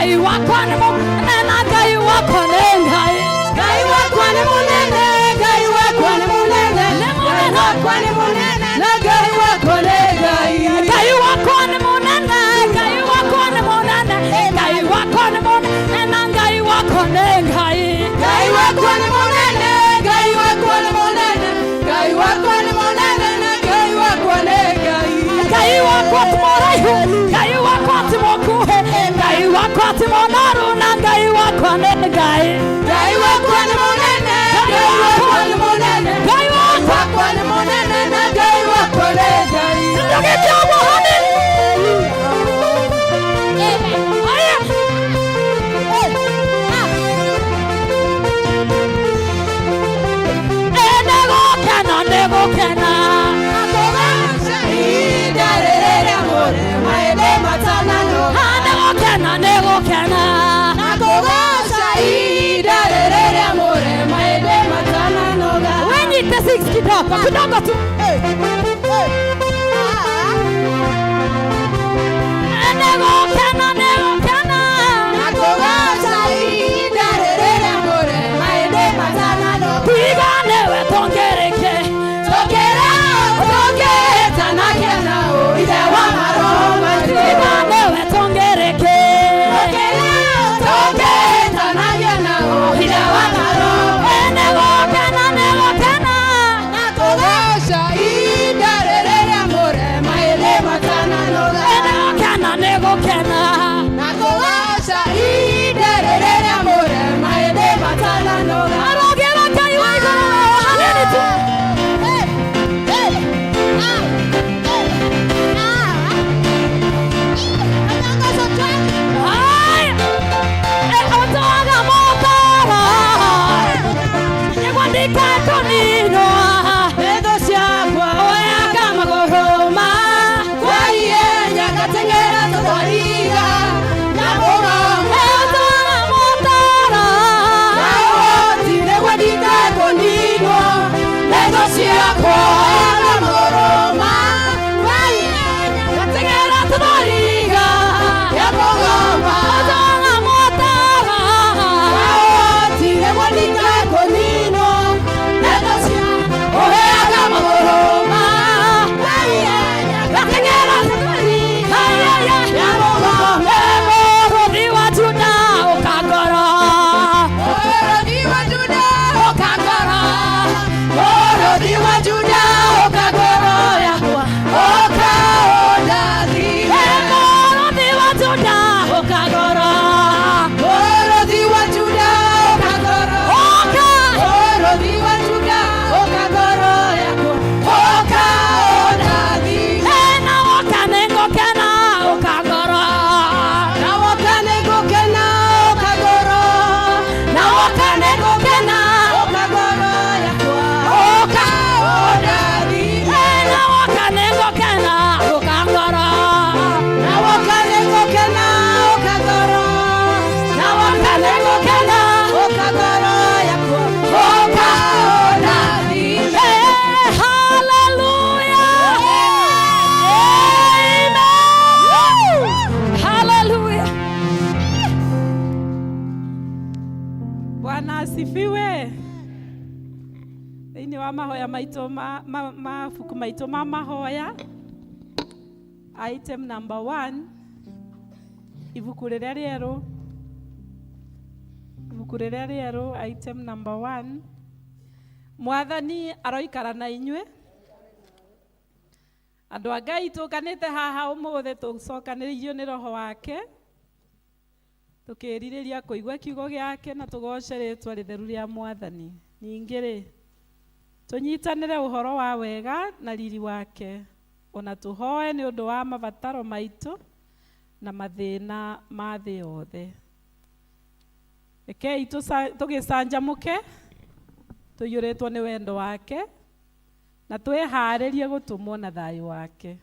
Ngai wakwa nĩ mũnene na Ngai wakwa nĩ Ngai. Ngai wakwa nĩ mũnene, Ngai wakwa nĩ mũnene, Nĩ Ngai mũnene. wakwa nĩ mũnene, na Ngai wakwa nĩ Ngai. Ngai wakwa nĩ mũnene, Ngai wakwa nĩ mũnene, Ngai wakwa nĩ mũnene na Ngai wakwa nĩ Ngai. Ngai wakwa nĩ mũnene, Ngai wakwa nĩ mũnene, Ngai wakwa nĩ mũnene, na Ngai wakwa nĩ Ngai. Ngai wakwa ti mũraihu, Ngai wakwa ti mũkuhĩ, Ngai wakwa ti mũnoru na Ngai wakwa nĩ Ngai. Ngai wakwa nĩ mũnene, Ngai wakwa nĩ mũnene, Ngai wakwa wakwa nĩ mũnene, na Ngai wakwa nĩ Ngai. ndũgĩte ũguo hanini. Haya. Ĩ nĩgũkena, nĩgũkena. Ihinda rĩrĩa mũrĩma ĩndĩ matananoga. Ah, nĩgũkena, nĩgũkena. Nakũgoca ihinda rĩrĩa mũrĩma ĩndĩ matananoga. Wĩnyite six kidogo kidogo tu. Ĩ nĩgũkena, nĩgũkena. Nakũgoca ihinda rĩrĩa mũrĩma ĩndĩ matananoga. Tiga nĩwe tũngĩrĩkĩ. Tũkĩra tũkĩĩtanakena Ithe wa maroho maitũ. Tiga nĩwe tũngĩrĩkĩ. Tũkĩra tũkĩĩtanakena Ithe wa maroho. Ĩ nĩgũkena, nĩgũkena. Nakũgoca ihinda rĩrĩa mũrĩma ĩndĩ matananoga. Ĩ nĩgũkena, nĩgũkena. Nakũgoca ihinda rĩrĩa mũrĩma ĩndĩ matananoga. Arogera Ngai wa igũrũ hanini tu. Haya. Ĩ ũtwaga mũtara. Nĩguo ndikakũninwo. Metho ciakwa Oyaga magũrũ ma. kwa ihenya ngateng'era tũthwariga na mũgambo Ĩ ũtwaga mũtara. na ũhoti nĩguo ndikakũninwo. Metho ciakwa na magũrũ ma kwa ihenya Ngateng'era tũthwariga. ya mũgambo Ũtwaga mũtara. na ũhoti nĩguo ndikakũninwo. Metho ciakwa ũheaga magũrũ ma kwa ihenya Ngateng'era tũthwariga. ya mũgambo. Mũrũthi wa Juda ũkangoro. Mũrũthi wa Juda Ũkangoro. Mũrũthi wa Juda ũka ngoro yakwa ũka ũndathime. Mũrũthi wa Juda ũkangoro. Mũrũthi wa Juda ũka ngoro. Ũka. Mũrũthi wa Juda ũka ngoro yakwa ũka ũndathime. Na woka nĩngũkena ũkangoro. Na woka nĩngũkena ũka ngoro. Na woka nĩngũkena Ũka ngoro yakwa ũka. ũndathime. Na woka nĩngũkena ũkangoro. Na woka nĩngũkena ũka ngoro. Na woka nĩngũkena Ũka ngoro yakwa ũka. ũka ũndathime. Hallelujah. Amen. Hallelujah. Bwana asifiwe. Thĩinĩ wa mahoya maitũ mabuku maitũ ma mahoya, item number 1, ibuku rĩrĩa rĩerũ, ibuku rĩrĩa rĩerũ, item number 1. Mwathani aroikara na inyuĩ. Andũ a Ngai tũkanĩte haha ũmũthĩ tũcokanĩrĩirio nĩ roho wake, tũkĩrirĩria kũigua kiugo gĩake na tũgoce rĩtwa rĩtheru rĩa Mwathani. Ningĩ rĩ, tũnyitanĩre ũhoro wa wega na riri wake, ona tũhoe nĩ ũndũ wa mabataro maitũ na mathĩna ma thĩ yothe. Rekei tũgĩcanjamũke tũiyũrĩtwo nĩ wendo wake na twĩharĩrie gũtũmwo na thayũ wake.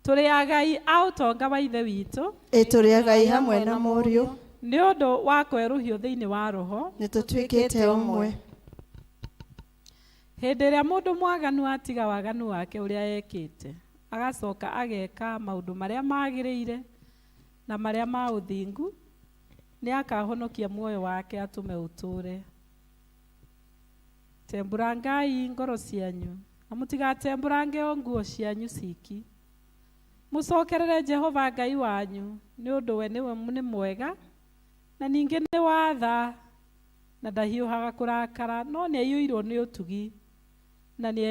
Tũrĩ agai a ũtonga wa Ithe witũ Ĩ tũrĩ agai hamwe na Mũriũ, nĩ ũndũ wa kwerũhio thĩinĩ wa roho. Nĩ tũtuĩkĩte ũmwe. Hĩndĩ ĩrĩa mũndũ mwaganu atiga waganu wake ũrĩa ekĩte, agacoka ageka maũndũ marĩa magĩrĩire na marĩa ma ũthingu, Nĩ akahonokia muoyo wake atũme ũtũũre. Tembũrangai ngoro cianyu, na mũtigatembũrange o nguo cianyu ciki. Mũcokerere Jehova Ngai wanyu, nĩ ũndũ we nĩwe nĩ mwega, na ningĩ nĩ wa tha, na ndahiũhaga kũrakara, no nĩ aiyũirwo nĩ ũtugi, na nĩ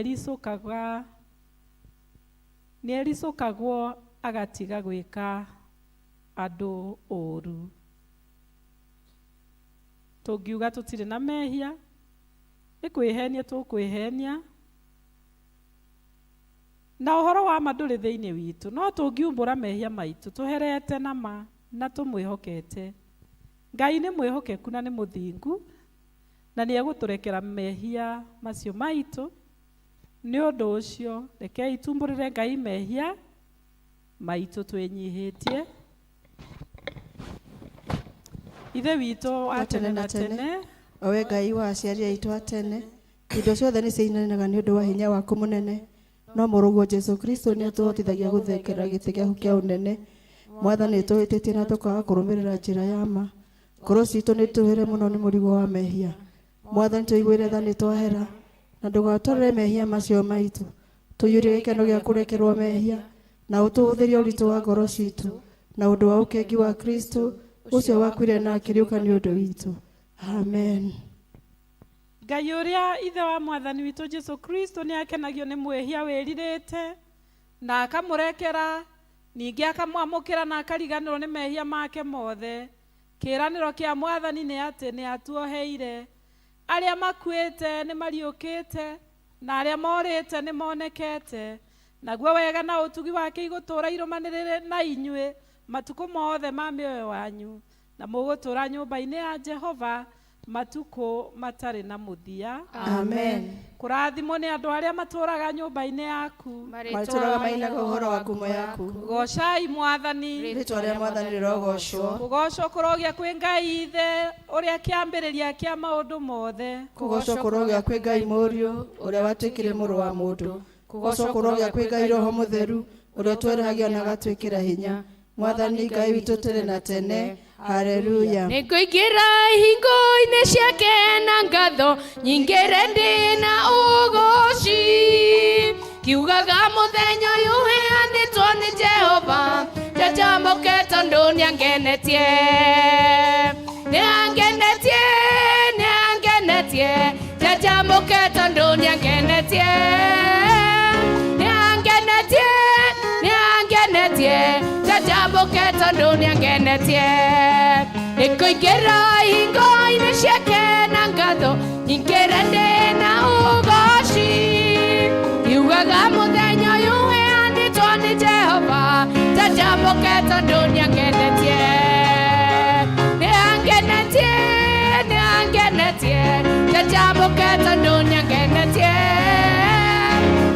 ericũkagwo agatiga gwĩka andũ ũũru. Tũngiuga tũtirĩ na mehia, nĩ kwĩhenia tũkwĩhenia, na ũhoro wa ma ndũrĩ thĩinĩ witũ. No tũngiumbũra mehia maitũ tũherete na ma na tũmwĩhokete, Ngai nĩ mwĩhokeku na nĩ mũthingu, na nĩ egũtũrekera mehia macio maitũ. Nĩ ũndũ ũcio rekei tumbũrĩre Ngai mehia maitũ twĩnyihĩtie. Ithe witũ wa tene na tene, o we Ngai wa aciari aitũ a tene, indo ciothe nĩ ciinainaga nĩ ũndũ wa hinya waku mũnene. No mũrũguo Jesu Kristo nĩ atũhotithagia gũthengerera gĩtĩ gĩaku kĩa ũnene. Mwathani, tũhĩtĩtie na tũkaga kũrũmĩrĩra njĩra ya ma. Ngoro citũ nĩ tũhere mũno nĩ mũrigo wa mehia. Mwathani, tũiguĩre tha nĩ twahera, na ndũgatwarĩre mehia macio maitũ. Tũiyũrie gĩkeno gĩa kũrekerwo mehia, na ũtũhũthĩrie ũritũ wa ngoro citũ, na ũndũ wa ũkengi wa Kristo, ũcio wakuire na akĩriũka nĩ ũndũ witũ. Amen. Ngai ũrĩa ithe wa mwathani witũ Jesu Kristo nĩ akenagio nĩ mwĩhia wĩrirĩte na akamũrekera, ningĩ akamwamũkĩra na akariganĩrwo nĩ mehia make mothe. Kĩĩranĩro kĩa mwathani nĩ atĩ nĩ atuoheire. Arĩa makuĩte nĩ mariũkĩte, na arĩa morĩte nĩ monekete. Naguo wega na ũtugi wake igũtũũra irũmanĩrĩre na inyuĩ matukũ mothe ma mĩoyo wanyu, na mũgũtũũra nyũmba-inĩ ya Jehova matukũ matarĩ na mũthia. Amen. Kũrathimwo nĩ andũ arĩa matũũraga nyũmba-inĩ yaku. Matũũraga mainaga ũhoro wa ngumo yaku. Goocai mwathani. Rĩĩtwa rĩa mwathani rĩrogocwo. Kũgoocwo kũrogĩa kwĩ Ngai Ithe ũrĩa kĩambĩrĩria kĩa maũndũ mothe. Kũgoocwo kũrogĩa kwĩ Ngai Mũriũ ũrĩa watuĩkire mũrũ wa mũndũ. Kũgoocwo kũrogĩa kwĩ Ngai Roho Mũtheru ũrĩa ũtwerahagia na agatwĩkĩra hinya. Mwathani Ngai witũ tene na tene. Haleluya. Nĩngũingĩra ihingo-inĩ ciake na ngatho nyingĩre ndĩ na ũgooci, kiugaga mũthenya ũyũ ũheanĩtwo nĩ Jehova, njanjamũke tondũ nĩangenetie, nĩangenetie, nĩangenetie, njanjamũke tondũ nĩangenetie, nĩangenetie, nĩangenetie, njanjamũke tondũ nĩangenetie. Nĩngũingĩra ihingo-inĩ ciake na ngatho nyingĩre ndĩ na ũgooci, kiugaga mũthenya ũyũ ũheanĩtwo nĩ Jehova, njanjamũke tondũ nĩangenetie, nĩangenetie, nĩangenetie, njanjamũke tondũ nĩangenetie,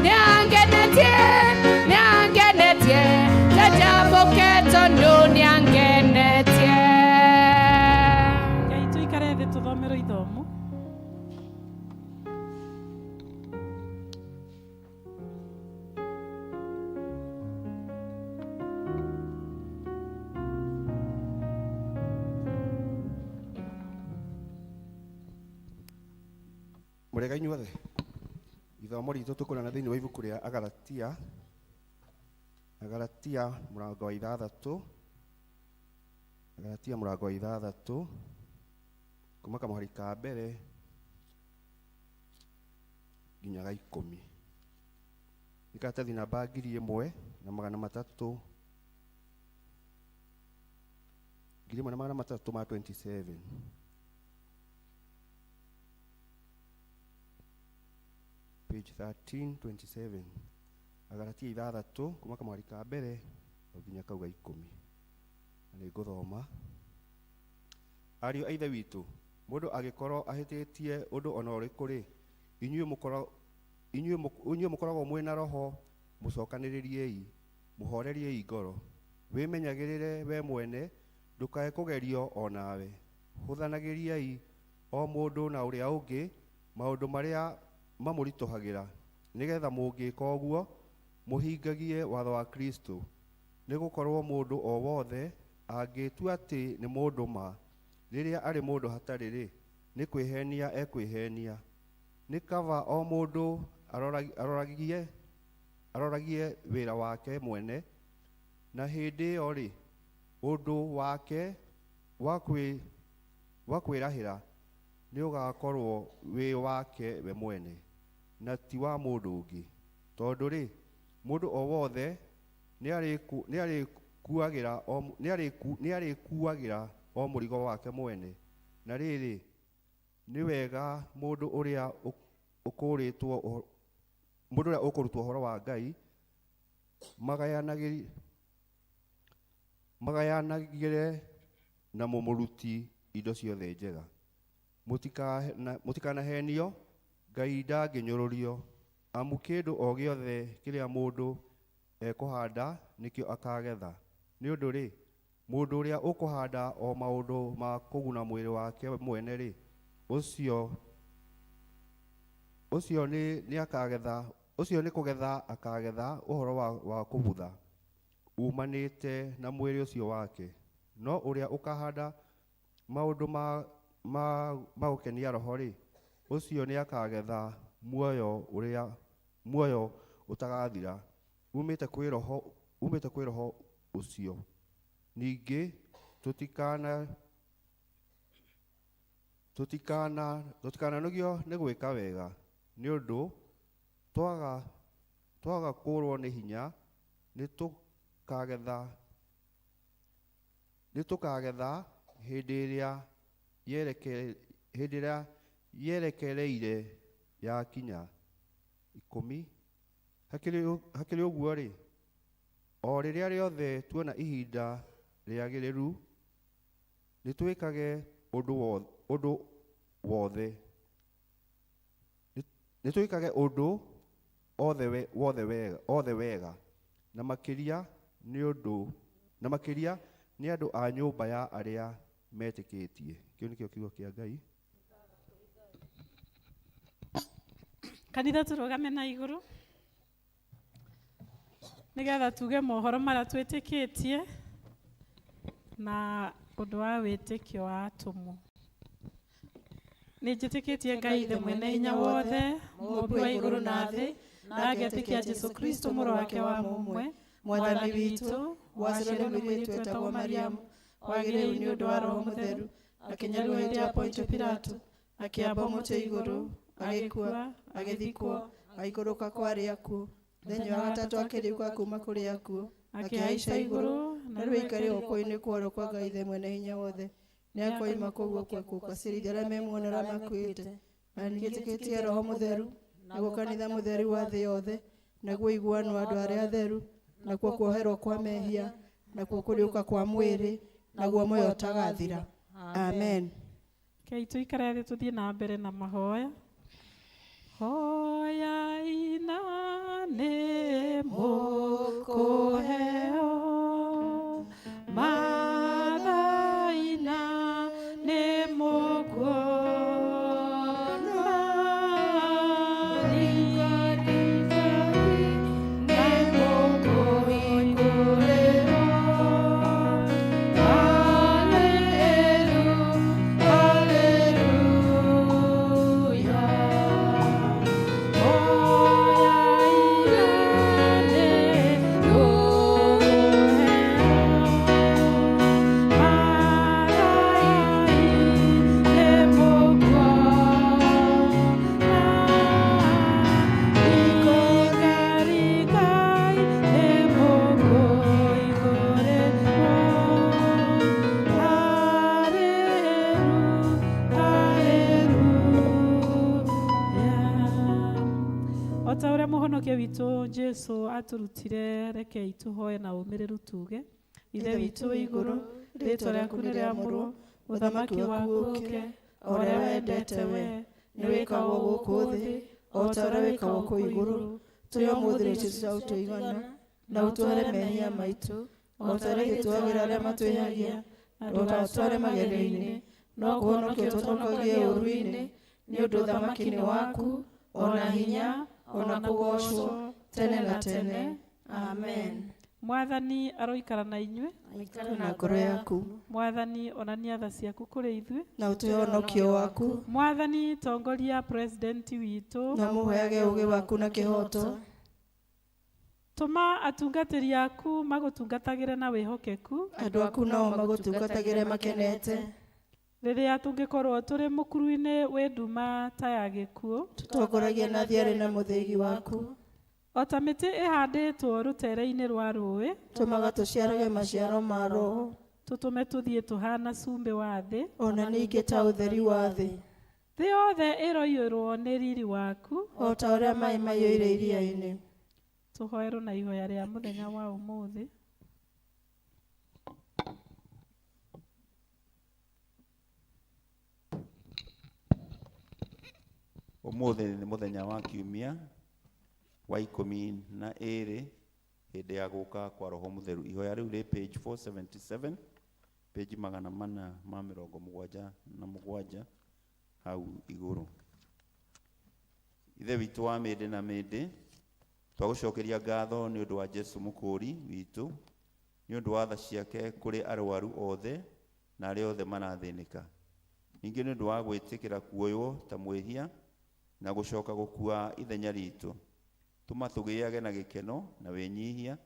nĩangenetie, nĩangenetie, njanjamũke tondũ nĩangenetie. Ngai tũikare thĩ tũthomerwo ithomo. Mũrĩega inyuothe. Ithomo ritũ tũkũrana thĩinĩ wa ibuku rĩa Agalatia, Agalatia mũrango wa ithathatũ, Agalatia mũrango wa ithathatũ, kuma kamũhari ka mbere nginya ga ikũmi. Nĩ karatathi namba 1300, 1327. Page 1327. Agalatia ithathatũ kuma kamũhari ka mbere nginya kau ga ikũmi. Na nĩ ngũthoma. Ariũ a Ithe witũ, mũndũ angĩkorwo ahĩtĩtie ũndũ ona ũrĩkũ rĩ, inyuĩ mũkoragwo mwĩna roho, mũcokanĩrĩriei, mũhoreriei ngoro. Wĩmenyagĩrĩre we mwene, ndũkae kũgerio o nawe. Hũthanagĩriai o mũndũ na ũrĩa ũngĩ maũndũ marĩa mamũritũhagĩra, nĩgetha mũngĩka ũguo mũhingagie watho wa Kristo. Nĩgũkorwo mũndũ o wothe angĩtua atĩ nĩ mũndũ ma, rĩrĩa arĩ mũndũ hatarĩ-rĩ, nĩ kwĩhenia ekwĩhenia. Nĩ kaba o mũndũ aroragie wĩra wake mwene, na hĩndĩ ĩyo-rĩ, ũndũ wake wa kwĩrahĩra nĩũgakorwo wĩ wake we mwene, na ti wa mũndũ ũngĩ. Tondũ-rĩ, mũndũ o wothe nĩarĩkuagĩra o mũrigo wake mwene. Na rĩrĩ, nĩ wega mũndũ ũrĩa ũkũrutwo ũhoro wa Ngai magayanagĩre na mũmũruti indo ciothe njega. Mũtikanahenio, Ngai ndangĩnyũrũrio, amu kĩndũ o gĩothe kĩrĩa mũndũ ekũhanda nĩkĩo akagetha. Nĩ ũndũ-rĩ, mũndũ ũrĩa ũkũhanda o maũndũ ma kũguna mwĩrĩ wake mwene-rĩ, ũcio ũcio nĩ kũgetha akagetha ũhoro wa kũbutha umanĩte na mwĩrĩ ũcio wake. No ũrĩa ũkahanda maũndũ ma gũkenia roho-rĩ, ũcio nĩakagetha muoyo ũtagathira umĩte kwĩ roho ũcio. Ningĩ tũtikananogio nĩ gwĩka wega, nĩ ũndũ twaga kũũrwo nĩ hinya nĩtũkagetha hĩndĩ ĩrĩa yerekereire yakinya. 10. Hakĩrĩ ũguo-rĩ, o rĩrĩa rĩothe tuona ihinda rĩagĩrĩru, nĩtwĩkage ũndũ wothe nĩtwĩkage ũndũ othe wega, na makĩria nĩ andũ a nyũmba ya arĩa metĩkĩtie. Kĩu nĩkĩo kiugo kĩa Ngai. Kanitha tũrũgame na igũrũ nĩgetha tuge mohoro marĩa twĩtĩkĩtie na ũndũ wa wĩtĩkio wa atũmwo. Nĩ njĩtĩkĩtie Ngai Ithe mwene hinya wothe, mũũmbi wa igũrũ na thĩ, na ngetĩkia Jesũ Kristo mũrũ wake wa mũmwe, Mwathani witũ, waciarirwo nĩ mũirĩtu wetagwo Mariamu, wagĩrĩirwo nĩ ũndũ wa Roho Mũtheru, akĩnyarirwo hĩndĩ ya Pontio Pilato, akĩambwo mũtĩ igũrũ, agĩkua, agĩthikwo, agĩikũrũka kwa arĩa akuũ. Mũthenya wa gatatũ akĩriũka kuma kũrĩ akuũ, akĩhaica igũrũ, na rĩu aikarĩte guoko-inĩ kwa ũrĩo kwa Ngai Ithe mwene hinya wothe. Nĩakoima kũu gũkũ gũkacirithia arĩa me muoyo na arĩa makuĩte. Na nĩnjĩtĩkĩtie Roho Mũtheru, naguo kanitha mũtheru wa thĩ yothe, naguo ũiguano wa andũ arĩa atheru, nakuo kuoherwo kwa mehia, nakuo kũriũka kwa mwĩrĩ, naguo muoyo ũtagathira. Amen. Rekei tũikare thĩ tũthiĩ na mbere na mahoya. Hoyai na nĩ mũkũheo, mathai na nĩ mũkuona, nĩ mũkũhingũrĩrwo. Hallelujah, Hoyai na nĩ mũkũheo, mathai nĩ mũkuona, ringaringai nĩ mũkũhingũrĩrwo. Hallelujah. O ta ũrĩa mũhonokia witũ Jesũ atũrutire, rekei tũhoe na ũmĩrĩru tuge: Ithe witũ wĩ igũrũ, rĩĩtwa rĩaku nĩrĩamũrwo, ũthamaki waku ũũke, o ũrĩa wendete we nĩ wĩkagwo gũkũ thĩ o ta ũrĩa wĩkagwo kũu igũrũ. Tũhe ũmũthĩ irio cia gũtũigana, na ũtũohere mehia maitũ o ta ũrĩa ithuĩ tuohagĩra arĩa matwĩhagia, na ndũgatũtware magerio-inĩ, no kũhonokia ũtũhonokagie ũũru-inĩ, nĩ ũndũ ũthamaki nĩ waku, o na hinya, o na kũgoocwo tene na tene. Amen. Mwathani aroikara na inyuĩ. Aikare na ngoro yaku. Mwathani onania tha ciaku kũrĩ ithuĩ. Na ũtũhe ũhonokio waku. Mwathani tongoria president witũ. Na ũmũheage ũũgĩ waku na kĩhooto. Tũma atungatĩri aku magũtungatagĩre na wĩhokeku. Andũ aku nao magũtungatagĩre makenete. Rĩrĩa tũngĩkorwo tũrĩ mũkuru-inĩ wĩ nduma ta ya gĩkuũ, Tũtongoragie na thiarĩ na mũthĩgi waku. O ta mĩtĩ ĩhandĩtwo rũtere-inĩ rwa rũĩ, Tũmaga tũciarage maciaro ma Roho. Tũtũme tũthiĩ tũhana cumbĩ wa thĩ. Ona ningĩ ta ũtheri wa thĩ. Thĩ yothe ĩroiyũrwo nĩ riri waku. O ta ũrĩa maĩ maiyũire iria-inĩ. Tũhoerwo na ihoya rĩa mũthenya wa ũmũthĩ. Ũmũthĩ nĩ mũthenya wa kiumia wa 12 hĩndĩ ya gũka kwa Roho Mũtheru. Ihoya rĩu rĩ page 477, page 477 hau igũrũ. Ithe witũ wa mĩndĩ na mĩndĩ, twagũcokeria ngatho nĩ ũndũ wa Jesu mũkũũri witũ, nĩ ũndũ wa tha ciake kũrĩ arwaru othe na arĩa othe marathĩnĩka. Ningĩ nĩ ũndũ wa gwĩtĩkĩra kuoywo ta mwĩhia na gũcoka gũkua ithenya ritũ. Tũma tũgĩage na gĩkeno na wĩnyihia